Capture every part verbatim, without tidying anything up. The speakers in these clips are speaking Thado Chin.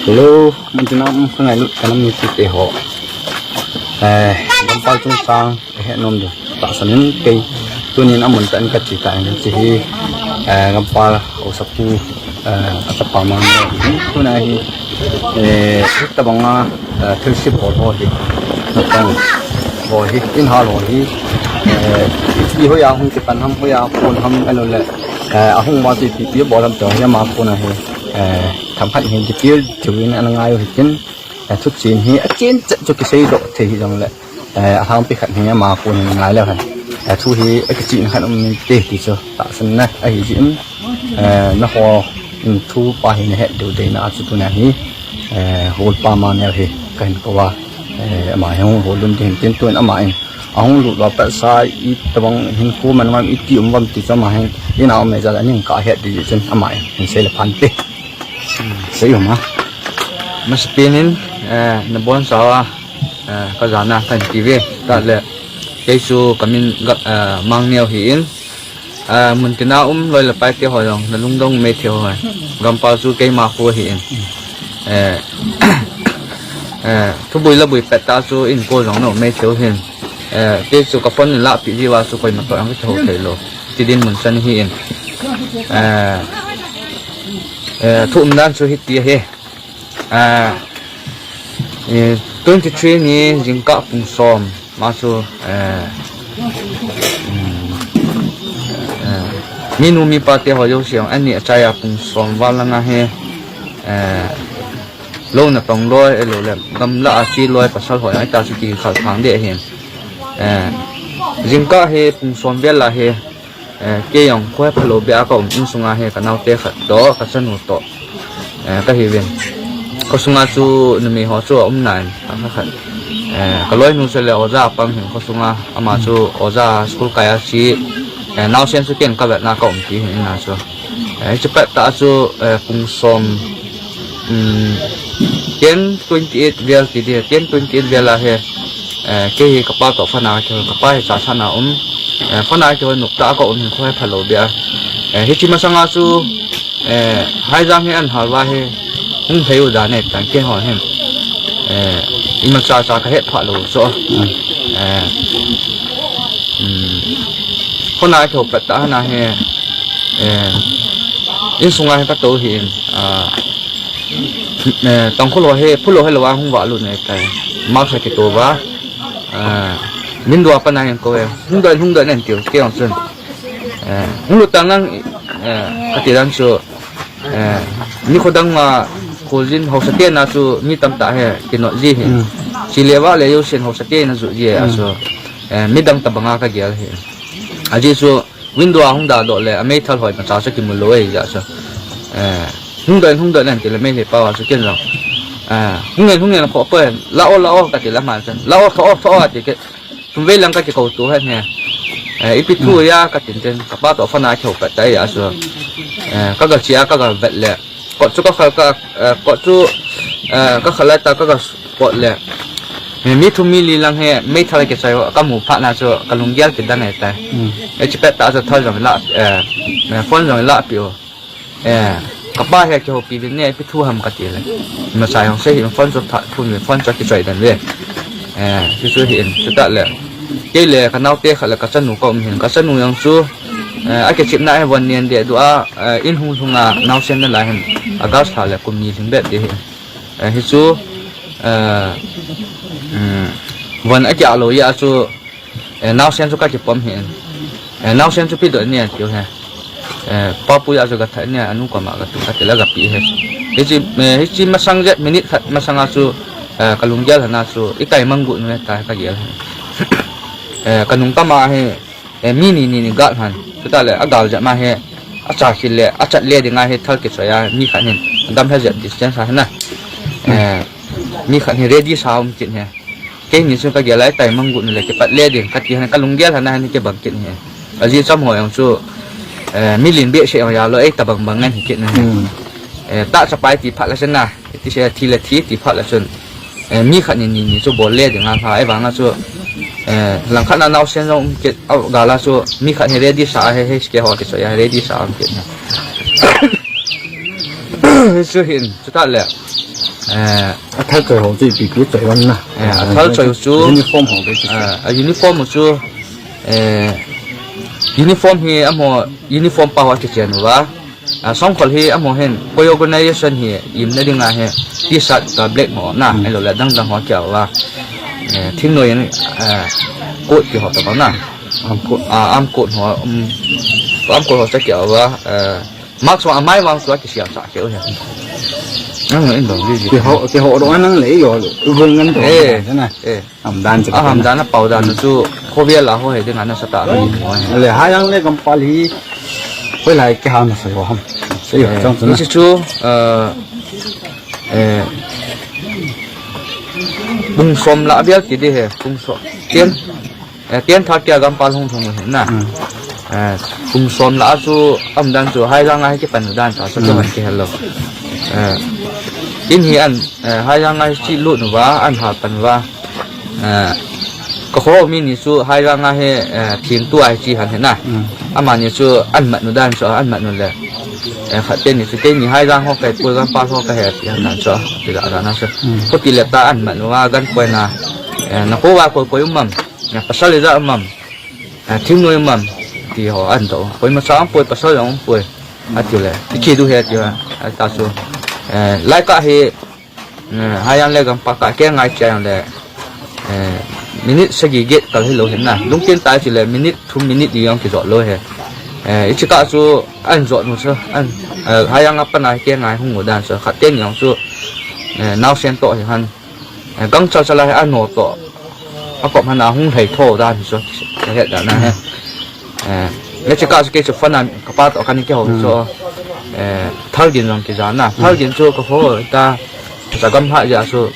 Hello, muntina um ka ngailut ka nam mite ho. Eh, gampal chungchang, eh, nom de. Tahsan in kei, tunin amun tah in ka che tai, hiche hi, eh, gampal haosapu, eh, a chapa mang hi, tuna hi, eh, tabanga, eh, thilse bol ho hi, natang ho hi, in hal ho hi, eh, ipi hoiya hung kipan ham, hoiya kon ham, ahilou le, eh, ahung ma chu ipi ipi bol ham ti ho hi ama kona hi, eh, themkhat hi detail cheh in ana ngai u hitin, eh, thuchen hi achen chet chu kisei doh thei hijongle, eh, alhangpi khat hi ama kon in ngai leu hen. Eh, thu hi akichehna khat um inte ti chu tahsanna ahi jeh in, eh, nangho in thu pa hi nahet diu deina a chu tuna hi, eh, holpa Manel hi kahin kou a, eh, ama hi hung hol un ding hin tin, tun ama in ahung lut uva pat sa itobang hinkho man uvam, iti um uvam ti chu ama hin in a um e jeh a ning kahet ding jeh chun ama in hin sei le phante. Sei u ham a. Masapen in, eh, nabonchauva, eh, ka jana kahin ti uve. Tah le, kei chu ka min ga, eh, Mangneo hi in, eh, muntina um loi le pai te ho jong, na lungdong maithei ho. Gampal chu keima kho hi in. Eh, eh, thuboi le boi pet tah chu in ko jong na um maithei hin. Eh, kei chu ka phone in lahpeh jiuva chu koima toh jong ka kihou thei lou. Ti dinmun chan hi in. Eh, eh, thu umdan chu hiti ahi. Ah, eh, twenty-three ni jingkah pung som ma chu, eh, um, eh, minu mipa te ho jouse jong ani achaiya pung som val langa hi, eh, lou natong loi, ahilou le gamlah a che loi pasal ho jong hita chu kikhel thang ding ahi. Eh, jingkah hi pung som vel a hi, eh, kei jong kho hephalou beh a ka um, insunga hi ka naote khat toh, ka chanu toh, eh, ka hiuvin. Khosunga chu numei ho chu aum nai, kha khat. Eh, ka loinu chu le oja a pang hin khosunga, ama chu oja school kai a che, eh, naosen chu ken ka vetna ka um ti hin ina chu. Eh, hiche pet tah chu, eh, pung som, um, ten twenty-eight vel ti ding, ten twenty-eight vel a hi, eh, kei hi ka pa toh phana kihou, ka pa hi Chachana um, eh, phana kihou nop tah a ka um hin kho hephalou beh a. Eh, hiche masanga chu, eh, Haijang hi an hal uva hi, hung lhai u dan ahitan keiho hin. Eh, imacha cha ka hetphah lou chu. Eh, um, phana kihou pet tah hana hi, eh, insunga hi ka tou hin, ah, eh, Tangkhul ho hi, phulou helou a hung valut nai tai. Mask a kito uva, ah, window a pat a hin kou e. Hung doh in, hung doh in ati u, kei jong chun. Eh, hung lut tan lang, eh, kati dan chu, eh, nikho dang ma kholjin haosa tena chu mi tamtah hi kinot ji hi. Che le vah le jousen haosa tena joh ji a chu, eh, midang tobanga ka gel hi. Ajeh chu, window a hung dah doh le, ameithal ho imacha chu kimu lou ahi jeh chu. Eh, hung doh in, hung doh in ati le, Meitei pao a chu ken jong. Eh, hung in, hung in, kho poi, la o, la o, kati le, ama chun, la o, tho o, tho o, ati kit. Thum vei lang ka kikou to hen hi. Eh, ipi thu ya, ka tin tin, ka pa toh phana kihou pet tah a chu. Eh, ka ga che a, ka ga vet le. Kot chu ka khal ka, eh, kot chu, eh, ka khal lai tah ka ga pot le. Mi, mi thum mi li lang hi, meithal kichoi ho, ka mu phat na chu, ka lunggel kidang ahitai. Eh, hiche pet tah chu thal jong la, eh, eh, phone jong la pi u. Eh, ka pa hi kihoupi uvin ne, ipi thu ham kati le. Imacha jong sei hih in phone chu that phun uvin, phone chu kichoi den uve. Eh, chu chu hih in, chutah le. Kei le ka naote khat le ka chanu ka um hin, ka chanu jong chu, eh, akichepna hi von nen deh du a, eh, in hung lhung a naosen nalai hin, August lha le kum ni lhing bep ding hi. Eh, hichu, eh, um, von akiah lou jeh a chu, eh, naosen chu ka kipom hi. Eh, naosen chu pedoh in ne tiu hi. Eh, papu jeh a chu ga that in ne, anu koma ga tu kati le ga pe hi. Hiche, eh, hiche masang jeh minute khat masang a chu, eh, ka lunggel hana chu, i kai mang gu nu ahitai ka gel hi. Eh, ka nung kama hi, eh, mi ni ni ni gal han. Chutah le, agal jep ma hi, acha khel le, achat le ding a hi thal kichoi a, mi khat hin, dam he jep distance a hina. Eh, mi khat hin ready sa um kit hi. Keini chu ka gel a tai mang gu nu le kipat le ding, kati han ka lunggel hana hin kibang kit hi. Ajeh cham ho jong chu, eh, mi lin behseh jong ja lou, ei tobang bang ngen hi kit na hi. Eh, tah chapai ti phat le chun na, ti se thi le thi ti phat le chun. Eh, mi khat ni ni ni chu bol le ding a lha, ahivang a chu, eh, langkhat na naosen jong um kit, a gal a chu, mi khat hi ready sa a hi, hi ske ho kichoi a ready sa um kit na. Chu hin, chutah le. Eh, athal choi ho chu ipi pi choi lam na. Eh, athal choi chu, uniform ho be chu. Eh, a uniform chu, eh, uniform hi amaho, uniform pa ho akichen uva. Ah, songkhol hi amaho hin, koi organization hi, imna dinga hi, T-shirt ka black ho na, hmm, ahilou le dang dang ho kia uva. Eh, thingnoi in, eh, coat ki ho ta na. Arm coat. Ah, arm coat ho, um, arm coat ho cha kia uva. Eh, mask ho, amai vang chu akisiam cha kia uva. Nang in dong ji ji. Ki ho, ki ho do nang le yo, gun ngan to. Eh, na. Eh. Hamdan chu. Ah, hamdan a pau dan chu khovel a ho he ding ana sata. Le Haijang le Gampal hi hoilai kiham na sei ho ham. Sei ho, eh, chang chu na. Chu, eh, eh, pung som la vel ti di he, pung som. Tien, eh, tien tha kia Gampal hung thung he na. Hmm. Eh, pung som la chu hamdan chu Haijang a hi kipan dan cha chu, hmm, kiman kihel lou. Eh, in hi an, eh, Haijang a hi chi lut nu va, an ha pan va. Eh, ka kho mi ni chu Haijang a hi, eh, thim tu a hi chi han he na. Hmm. Amani chu an mat nu dan chu, an mat nu le. Eh, khat te ni chu, te ni Haijang ho kai pul Gampal ho ka he ti han dan chu, ti la dan a chu. Hmm. Kho ti le ta an mat nu va gan koi na. Eh, na kho va koi koi um mam. Na pasal le ja um mam. Eh, thingnoi um mam. Ti ho an do. Koima cha um poi, pasal um poi. Ati le. Ti ki du he ti va. Ata chu. Eh, lai ka hi Eh, Haijang le Gampal ka ke ngai chia le, eh, minute sagi get kal hi lou hin na. Lungkin tai chi le minute, two minute di jong kijot lou he. Eh, ichi ka chu an jot nu chu, an, eh, Haijang a pan a ke ngai hung u dan chu. Khat te ni jong chu, eh, naosen to hi han. Eh, gang chal chal a hi an no to. A kop han a hung lhai tho dan hi chu, ka het dan a he. Eh, le chika chu kei chu fan a ka pa to kan ke ho chu, eh, thal gin jong kija na. Thal gin chu ka ho ta, cha gam ha ja chu,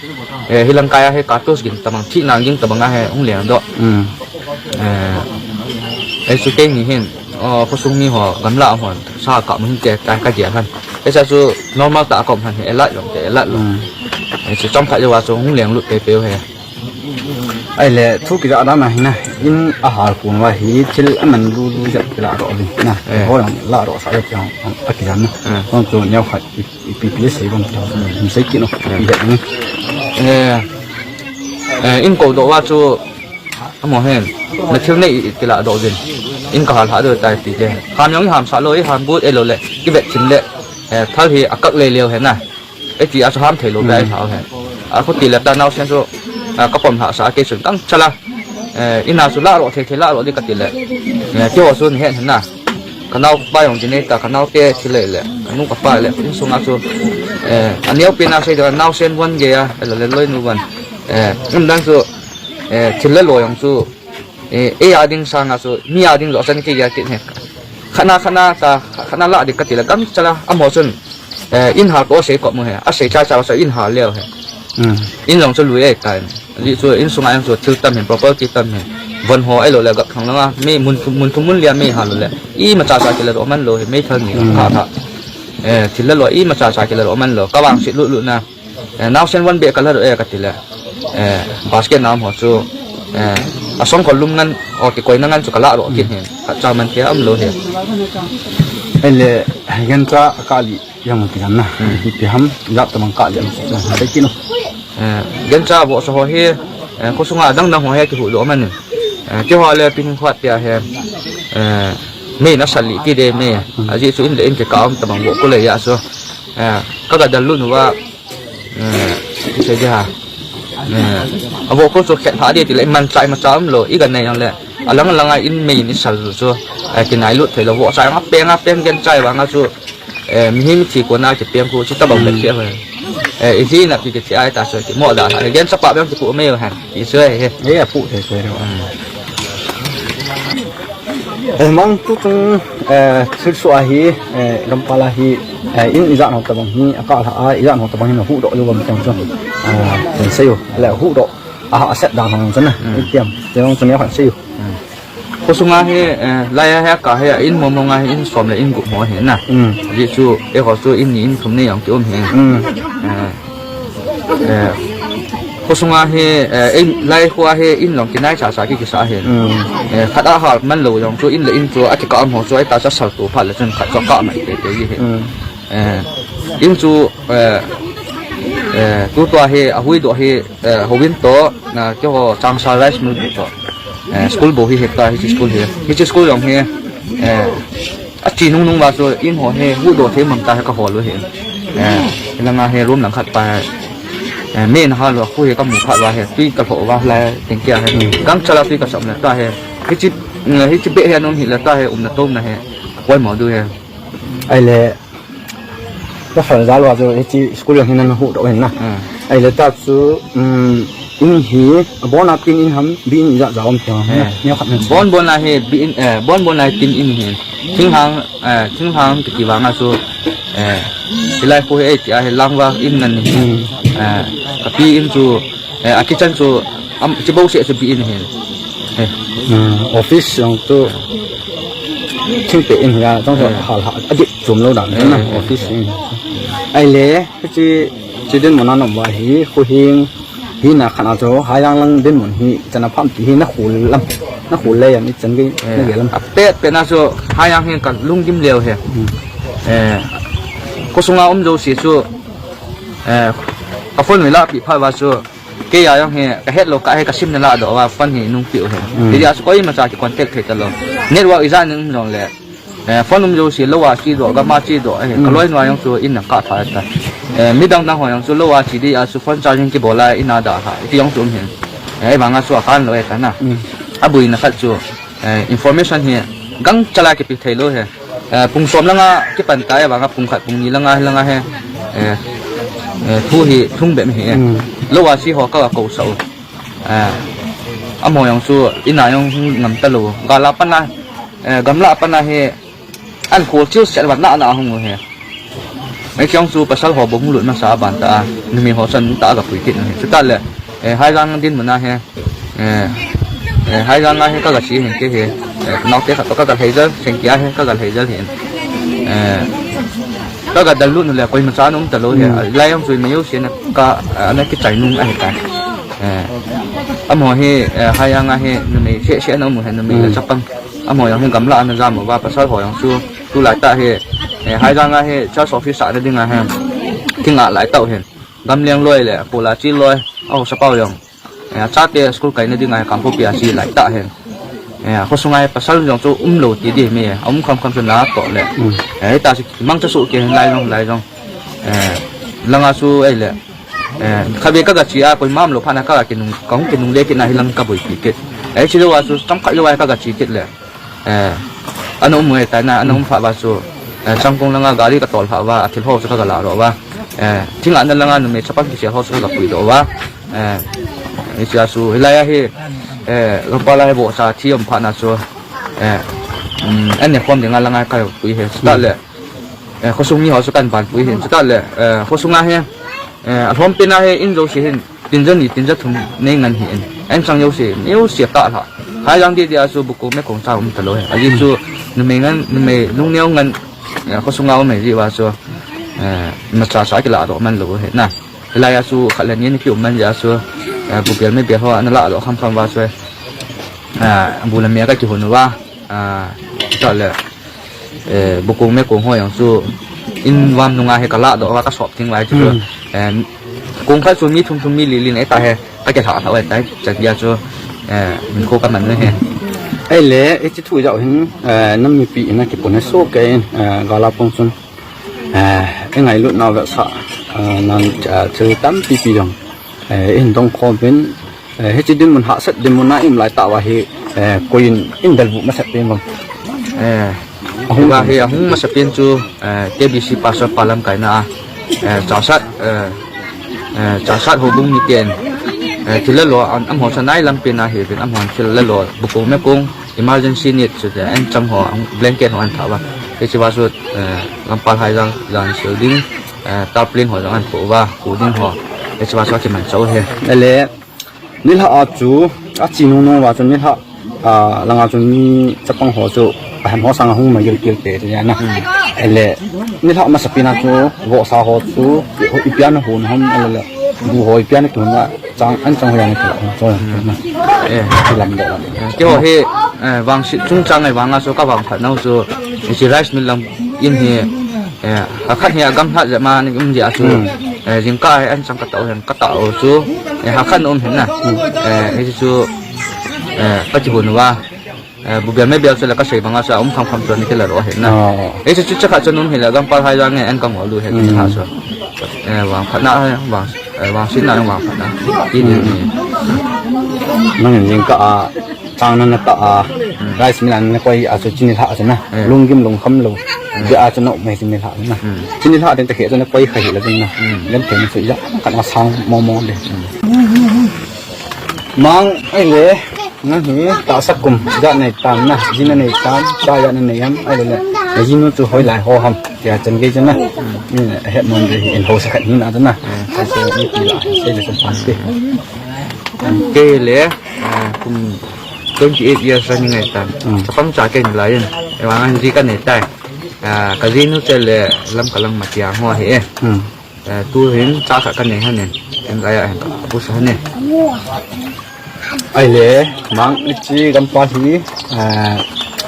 eh, hilang kaya he ka tus gin tabang thi nang gin tabang a he hung leng do. Eh, ei chu kei ni hin, oh, khosung mi ho gamla ho sa ka mun ke ka ka dia han. Ei cha chu normal ta kom han he elat jong ke elat lo. Ei chu chom kha ja wa chu hung leng lut pe pe he. Ahile, thu kija dan a hi na, in a hal kun va hi, thil a man lu lu jat kila ro vin na. Eh. Ho jong la ro sa jat jong, a kija na. Eh. Kong chu neo khat, i, i pi pi sei bang ta, hmm, sei kino, hmm, i jat ni. Eh, eh, in ko do va chu, amo hen, na thil nei i kila do vin. In ka hal ha do tai ti je. Ham jong i ham sa lo, i ham but e lo le, i vet thim le, eh, thal hi a kak le leo he na. Eti a chu ham thei lou bai, hmm, thau he. A khuti le ta naosen chu, a, ka pom lhah sa a kei chun kang chala. Eh, ina chu la ro thei thei la ro di ka ti le. Eh, keiho chu ni hen hen na. Ka nao pa jong ji nei ta, ka nao te thi le le. Ka nu ka pa le, in sunga chu. Eh, a neo pi na sei da naosen von ge a, le le loi nu von. Eh, um dan chu, eh, thil le lo jong chu. Eh, ei a ding sanga chu, mi a ding jo chan kei a kit he. Khana, khana ta, khana la ding ka ti la gam chala, amo chun, eh, in hal ko sei ko mu he, a sei cha cha sa in hal leo he. Hmm. In jong chu lui ei ta in. Li chu in sunga jong chu thil tam hin, property tam hin. Von ho ei lo le gap thang langa, mi mun thum, mun thum mun lia mi hal le. I ma cha cha ki la ro man lo he, mi thal ni, hmm, kha kha. Eh, thil la lo, i ma cha cha ki la ro man lo, ka vang sit lut lut na. Eh, naosen von be ka la ro e ka ti le. Eh, basket nam ho chu, eh, a song ko lum ngan, o ti koi na ngan chu ka la ro kit hin. Ka cha man ke am lo he. Ele, gen cha ka li yang ti na. Hmm. Ti pi ham, lap ta mang ka li am. Sai ki no. Eh, gen cha bo so ho he, eh, ko sunga dang dang ho he ki hu lo man. Eh, ki ho le pin khat pia he. Eh, me na sali ki de me. Hmm. A ji chu in le in ke ka am ta mang bo ko le ya so. Eh, ka ga dal lu nu wa. Eh, ti sei de ha. Eh, a vo ko chu khet pha de ti le man chai ma cha um lo, i ga nei ang le. A lang lang a in mei ni sal chu. Eh, ki nai lut thei lo vo chai nga peng a peng gen chai wa nga chu. Eh, mi hi mi thi ko na ki peng ko chi ta bang le ki ho. Eh, i hi na ki ki thi ai ta so ki mo da ha. Gen sa pa bang ki pu mei han. I so he. Ye pu thei so. Hmm. Eh, mang tu tung, eh, thil su a hi, eh, Gampal a hi, eh, in ijat ho tabang hi, a kah lha a, ijat ho tabang hi na hu doh lou bang tiang chu. Ah, kan sei u, le hu doh, a ha set dan ho chu na, hmm, i tiam, te bang chu ni kan sei u. Hmm. Ko sunga hi, eh, lai a hi a ka hi a in mo mo nga hi in som le in gup mo hi na. Hmm. Ji chu, e ho chu in ni in thum ni jong ki um hi. Hmm. Eh, Eh, ko sunga hi, eh, in, lai khua hi in long kinai cha cha ki kisa hi. Mm. Eh, khat a hal man lo jong chu in le in chu a kikah am ho chu ai ta cha sal tu phat le chun khat chu kah mai te te hi. Mm. Eh, in chu, eh, Eh, tutua hi, ahuidoh hi, eh, houin toh, na, keiho Changsa Rice Mill bou toh. Eh, school bou hi, hita, hiche school hi. Hiche school jong hi, eh, achi nungnung uva chu, in ho hi, huhdoh thei mang ta hi kahol u hi. Eh, langa hi, room lang khat pa hi. Eh, me nahal uva, khu hi kamu khat uva hi, tui kalhoh uva, lai, tengkia hi. Hmm. Gangchal a tui kasam le ta hi. Hiche, eh, hiche beh hi, anom hi le ta hi, umna tomna hi. Poimo diu hi. Ahile, Pasal jal uva chu hiche school jong hi nana huhdoh u hin na. Hmm. Ahile ta chu, um, in hi, abon a tin in ham, bi in ijat ja um tia. Hmm. Neo khat na. Bon bon a hi, bi in, eh, bon bon a hi tin in hi. Thinglhang, eh, thinglhang kiti vanga chu, eh, hilai khu hi eitia hi langva in ngan hi. Hmm. Eh, kapi in chu, eh, a kitchen chu, am, chibou seh chu bi in hi. Eh. Hmm, office jong chu. Thingpeh in hi a, chong chu hal ha, adip chom lou dan na, office in. Ahile, hiche, hiche dinmun a na um uva hi, khuhing, hina khat a chu, Haijang lang dinmun hi, chan a pham ti hi, na khol lam, na khol le jam, ichan gei, na gei lam. Apet pet na chu, Haijang hi kalunggim leu hi. Hmm. Eh, khosunga um jouse chu, eh, ka phone uva ilah peh phat uva chu, Kei a jong hi, kahet lou kah hi kasim nalahdoh uva, phone hi nungpeh u hi. Hmm. Hijeh a chu koimacha kicontact thei talou. Network ijat in um jongle, eh, phone um jouse lou a chedoh, gam a chedoh, eh, hmm, kaloi nu a jong chu in nang kah tha ta. Eh, midang dang ho jong chu lou a che ding a chu phone charging kibol a in a dah a. Hiti jong chu um hin. Eh, ahivanga chu akan lou e ta na. Hmm. Abuina khat chu, eh, information hi gangchal a kipe thei lou hi. Eh, pung som langa kipan ta e, vanga pung khat, pung ni langa, langa hi, eh, eh, thu hi thung bep hi, eh. Hmm. Lou a che ho ka, ka kousah u. Eh, amaho jong chu, in a jong hung ngam talou. Gal a pat a, eh, gamlah a pat a hi, an khol chil set vat na, na hung u hi. Hiche jong chu pasal ho bou hung lut masa a ban ta a, numei ho chan ta a gapui kit u hi. Chutah le, eh, Haijang dinmun a hi, Eh, eh, Haijang a hi ka gache hin kei hi. Eh, naote khat toh ka galhei jel, Sengkia hi ka galhei jel hin. Eh, ka gadal lut u le koimacha ana um talou hi. Hmm. Lai jong chu mi jouse na ka, eh, ana kichai nung ahi tai. Eh, amaho hi, eh, Haijang a hi numei seh seh ana um u hi, numei le chapang. Amaho jong hi gamlah ana jam uva, pasal ho jong chu tulai tah hi, eh, Haijang a hi church office a ana ding a hi. Kinga lai tah u hin. Gamleng loi le, Pola che loi, ahaosa pau jong. Eh, achate school kaina dinga Kangpokpi a che lai tah hen. Eh, khosunga hi pasal jong chu umlou ti di mi, aum kham kham chu natoh le. Hmm. Eh, hita chu mangcha soh kei hin lai jong, lai jong. Eh, langa chu ahile. Eh, khatvei ka gache a, koima umlou phat na ka kinung, kahung kinungle kit na hilang kaboipi kit. Eh, chejou a chu chomkhat jou a ka gache kit le. Eh, ana um u ahitai na, ana um phat uva chu, eh, Changkong langa gari katol phat uva, athil ho chu ka galahdoh uva. Eh, thingahna langa numei chapang kisel ho chu ka gapuidoh uva. Eh, hichea chu, hilai a hi, eh, Gampal a hi vohcha thi um phat na chu, eh, um, an nekhom dinga langa ka pui hi, chutah le, eh, khosung mi ho chu kan banpui hin, chutah le, eh, khosunga hi, eh, alhompen a hi in jouse hin, tinja ni, tinja thum nei ngan hi in. An chang jouse, neosia tah lha. Haijang didi a chu bukong mekong cha um talou hi. Ajeh chu numei ngan, numei lungneo ngan, eh, khosunga um ahi jeh uva chu, eh, imacha cha kilahdoh man lou hi na. Hilai a chu khat le ni ana kium man jeh a chu, eh, bubel mebel ho ana lahdoh kham kham uva chu, eh, bu le me a ka kihon uva, ah, chutah le, eh, bukong mekong ho jong chu in vam nunga hi ka lahdoh uva ka sop thing uva chu. Hmm. Eh, kong khat chu mi thum thum mi li li nei ta hi ka kilhah lhah uva tai, chujeh a chu, eh, min kho ka man u hi. Ahile, hiche thu jao hin, eh, nam mipi in akipon a soh kei in, eh, gal a pang chun, eh, i ngailutna vetsah, eh, nan, eh, thil tampi pi jong, eh, i hin dong khom uvin, Eh, hiche dinmun hahsat dinmun a i um lai tah uva hi, eh, koi in, in delvuh masat pen vang. Eh, ahung hi, ahung masa pen chu, eh, K B C pastor pa lamkaina a, eh, Chassad, eh, eh, Chassad houbung miten, eh, thil le lo, an, amaho chu nai lam pen a hi uvin, amaho thil le lo, bukong mekong, emergency need chu te, an chang ho, blanket ho an thah uva. Hiche uva chu, eh, Gampal Haijang, jan sil ding, eh, tarpaulin ho jong an po uva, pu ding ho. Hiche uva chu akiman chau hi. Ele, Nilhah a chu, achi nung nung uva chu nilhah, a, langa chu mi chapang ho chu, ahem ho sanga hung magil kil te, te na. Hmm. Ele, nilhah masapen a chu, vohsa ho chu, ipi a na hun ham, ele, bu ho ipi a na kihon a, chang, an chang ho jong na kila, chu, hmm, na. Eh. Kilam doh lam. Eh, keiho hi, eh, vangset chungchang ngai vanga chu ka vangphat nau chu, hiche rice mill lang in hi, eh, akhat hi agamlhat jep ma ni um jeh a chu, hmm, Eh, jingkah a an chang katah u hen, katah u chu, eh, hakhat na um hen na. Eh, hichu, eh, kakihon uva. Eh, bu bel me bel chu le kasei banga chu a um kham kham chu ana kila lou hen na. Oh. Hichu chu chakhat chu um hile Gampal Haijang nge an kangol u hen ha chu. Eh, vangphatna, vang, eh, vangsetna, vangphatna. Ti ni. Nang jingkah a Chang nana tah a, rice mill a nana koi a chu chini lhah chu na. Lunggim lungkham lou. Dia chu na um e chini lhah chu na. Chini lhah ding ta khe chu na koi kha hile ding na. Len thei na chu ijat khat na sang mo mo le. Mang, ahile, nang hi tahsa kum ijat nei tam na, ji na nei tam, cha ijat na nei ham, ahile le, na jinu chu hoilai ho ham, tia chan gei chu na. Ni het mon de hi en ho sa khat ni na chu na. Sai se ni ti la, sai le sa pan te. Kei le, eh, kum twenty eight years running ahi tan. Chapang cha kei nalai in. Evang an ji kanei tai. Ah, kajinu chule Lamka lang Matiang ho ahi e. Eh, tuhin cha khat kanei hon in. Ken lai a hin kapusa hon e. Ahile, Mang, hiche Gampal hi, eh,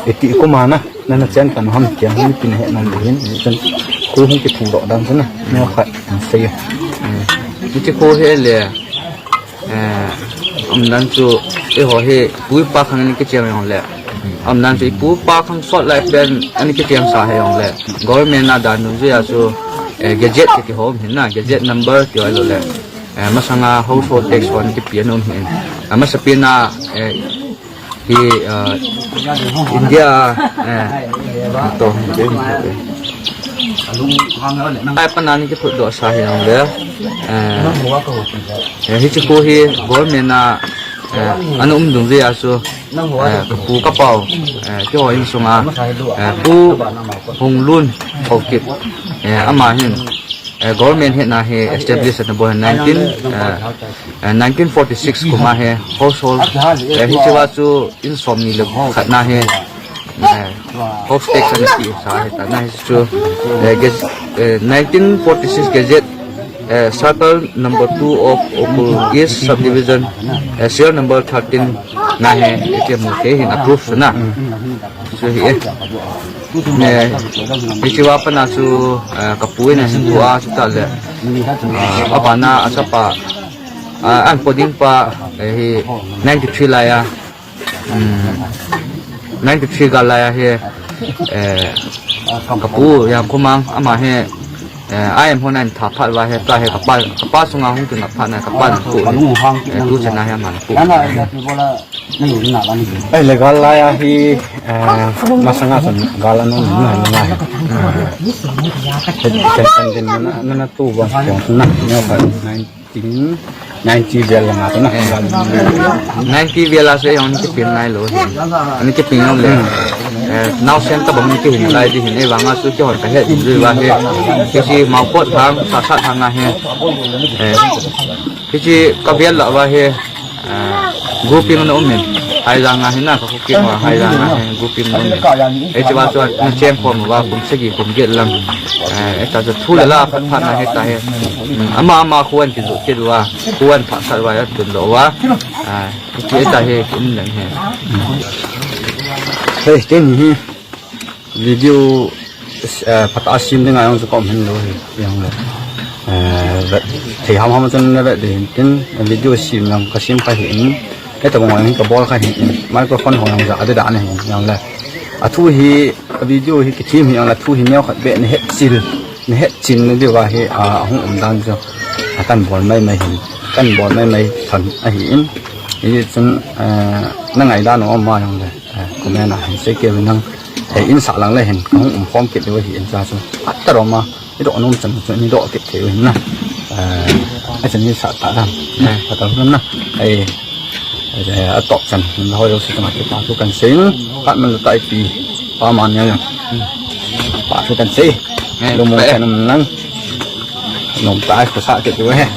iti kum a na, nana chen pan ham, tiang hung tin he nan hin, chan, kho hung kiphong doh dan chu na, neo khat, an sei. Hiche kho hi le, Eh, umdan chu, eiho hi, pu ipa khang ana kicheng jong le. Umdan chu, ipu ipa khang sot lai pen, ana kicheng sa hi jong le. Government a dan dungjui a chu, eh, gazette kiti ho um hin na, gazette number ti ho lou le. Eh, masanga household tax ho ana kipe ana um hin. Ah, masapen a, eh, Hi, ah, India, eh, to, ai, pana ni kiphut doh sa hi jong le, eh, eh, hiche kho hi government a, eh, ana um dungjui a chu, eh, kapu kapau, eh, keiho insunga, eh, Pu Hunglun Haokip, eh, ama hin, Eh, government hetna hi establish ana bol nineteen, eh, eh, nineteen forty-six kum a hi household, eh, hiche a chu in somni le khat na hi, eh, house tax ana pe sa hi ta na hi chu, eh, gaz-, eh, nineteen forty-six Gazette, eh, Circle number two of Ukhrul East Subdivision, eh, serial number thirteen na hi, iti mu te hin approve na. Chu hi e. Ne, hiche a pat na chu, eh, kapu in ahin tua chu ta le. Ah, abana achapa, ah, an po ding pa, eh, hi ninety-three lai a. Um, ninety-three gal lai a hi, eh, kapu Jangkhomang ama hi, eh, I M hon ahin tha phat uva hi, ta hi kapa, kapa sunga hung kinga phat na kapa na pu. Eh, tu chana hi ama na pu. Ahile gal lai a hi, eh, masanga chun gal ana um na hi. Ken, ken, ken, nana, nana tu bang kong na, neo khat nineteen ninety vel langa tu na. Ninety vel a chu jong ana kipe nai lou hin. Ana kipe jong le. Eh, naosen tabang ana kihin lai di hin, eh, vang a chu keihon kahet jui uva hi. Hiche Maopot thang, Sahsat thang a hi. Eh, hiche kavel lah uva hi. Ah, grouping ana um in. Haijang a hi na, ka Kuki ho Haijang a hi grouping ana um in. Hiche a chu ana cheng khom uva kum sagi kum get lang. Ah, hiche a chu thu le la phat phat na hi ta hi. Hmm, ama ama kho ana kijoh kit uva, kho ana phah sat uva, atun lou uva. Ah, hiche ta hi kin lang hi. Hei, ken hi. Video, eh, phatah a sem dinga jong chu ka um hin lou hi, jong le. Eh, vet, thei ham ham chun na vet ding hin tin, video sem jong ka sem kha hin. Hitabang jong ka bol kha hin, microphone ho jong ja de da na hin, jong le. Athu hi, video hi kithem hi jong le, athu hi neo khat beh na het chil, na het chin na diu va hi, a, ahung um dan chu. A kan bol mai mai hin, kan bol mai mai than ahi in. Hichun, eh, na ngaidan um ma jong le. Eh, comment a hin sei kei nang, eh, in sah lang le hin, ka hung um khom kit diu ahi in cha chu. Atta roma, i doh nom chan chu, ni doh kit thei u hin na. Eh, a chan ni sah ta dan. Eh, ka ta hun na. Eh, eh, a top chan, ni ho yo si ta ma ki pa tu kan sei. Pat man ta i pi, pa man ya yo. Pa tu kan sei. Eh, lo mo eh. Kan um lang. Nom ta ai ko sa kit diu he.